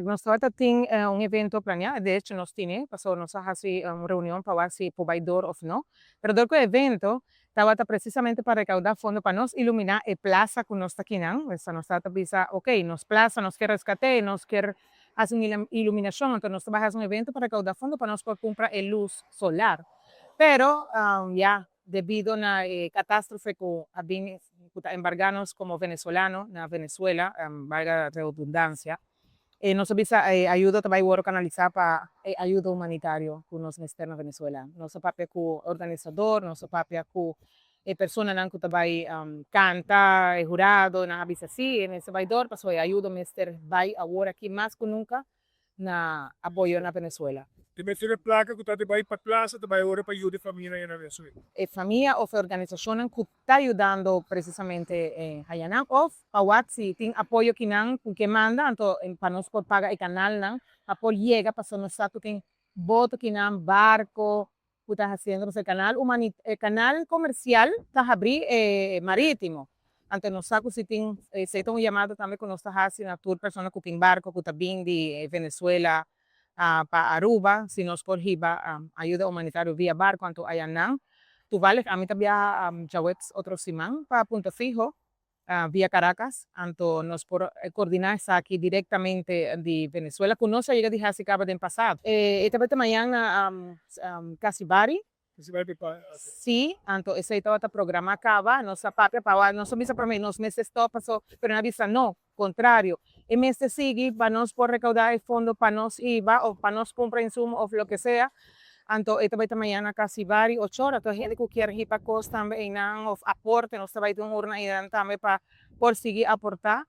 Nos tabata tin un evento planea, de hecho nos tin, paso nos a haci un reunion pa wak si por bay door of no. Pero door cu e evento tabata precisamente pa recauda fondo pa nos ilumina e plaza cu nos ta akinan, esta nos tabata bisa, ok, nos plaza nos kier rescate, nos kier haci un iluminacion, anto nos ta bay haci un evento pa recauda fondo pa nos por cumpra e luz solar. Pero ya debido na e catastrofe cu a bin cu ta embarga nos como venezolano na Venezuela, valga redundancia, nos a bisa e ayudo ta bay worde canalisa pa e ayudo humanitario cu nos mester na Venezuela. Nos a papia cu organisador, nos a papia cu e personanan cu ta bay canta, e hurado, nan a bisa si, e mester bay door pasobra e ayudo mester bay awor aki mas cu nunca na apoyo na Venezuela. Te mester e placa cu ta di bay pa plaza ta bay awor pa yuda e famia na Venezuela. E famia of e organisacionnan cu ta yudando precisamente hayanan of pa wak si tin apoyo kinan cu ke manda, anto pa nos por paga e canalnan pa por yega, pasobra nos sa cu tin boto kinan, barco cu ta haciendo, pasobra e canal humani e canal comercial ta habri, e maritimo. Anto nos sa cu si tin, esey ta un yamado tambe cu nos ta haci na tur persona cu tin barco cu ta bin di Venezuela pa Aruba, si nos por hiba ayuda humanitario via barco, anto ayanan. Toevallig ami ta biaha djaweps otro siman pa Punto Fijo via Caracas, anto nos por coordina esaki directamente di Venezuela cu nos a yega di haci caba den pasado. E tabata mañan na Casibari. Sí, anto esey tabata programa caba, nos a papia pa nos a bisa prome nos mester stop paso, pero nan a bisa no, contrario, e mester sigui pa nos por recauda e fondo pa nos hiba of pa nos cumpra insumo of loke sea. Anto e ta bay ta mañan na Casibari 8 or, anto hende cu kier hiba cos tambe eynan of aporte, nos ta bay tin un urna eynan tambe pa por sigui aporta.